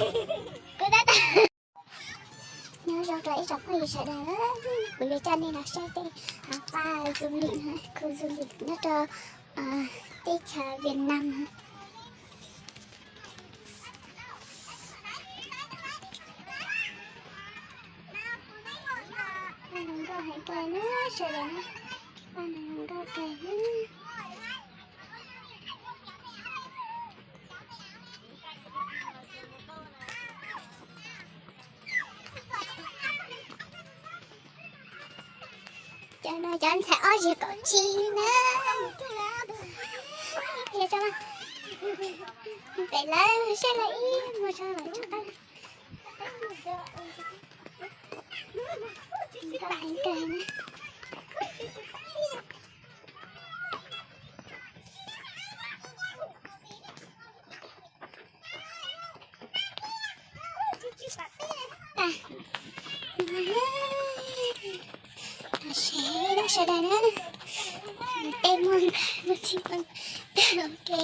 Kuv tab tom nyob zoo rau ib tsoom phooj ywg sawv daws, kuv yuav coj nej los saib tej hav paj du lịch, khu du lịch nyob rau teb chaws Việt Nam. Paj no nkauj heev kawg na sawv daws, paj no nkauj kawg na. Cov no cov ntxhais ob yig kaum tsib na. Pem lawv saib lawv ib mus tso lawm tso qab. Sawv daws na, tej muag nkawd mus txij ua ke.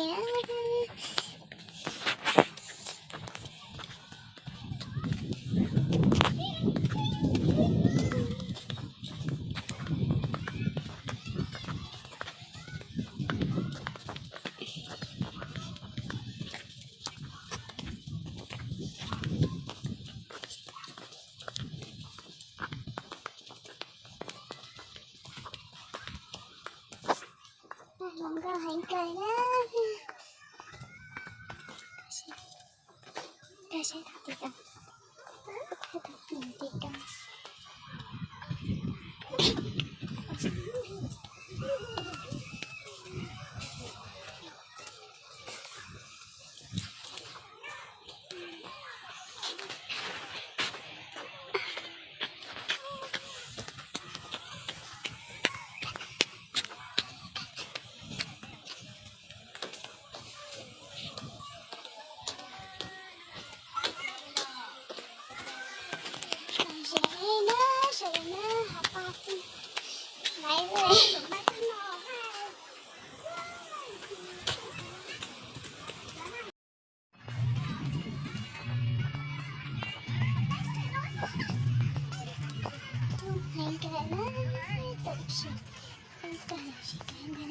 Hluas nkauj heev kawg na. Koj saib tau tim ko, tau tim ko. Ze na, sawv daws na, hav paj xwb. Laiv lawm. Heev kawg na, tawm sim, tawm sim kawg na.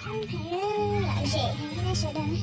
Lom zem heev na sawv daws.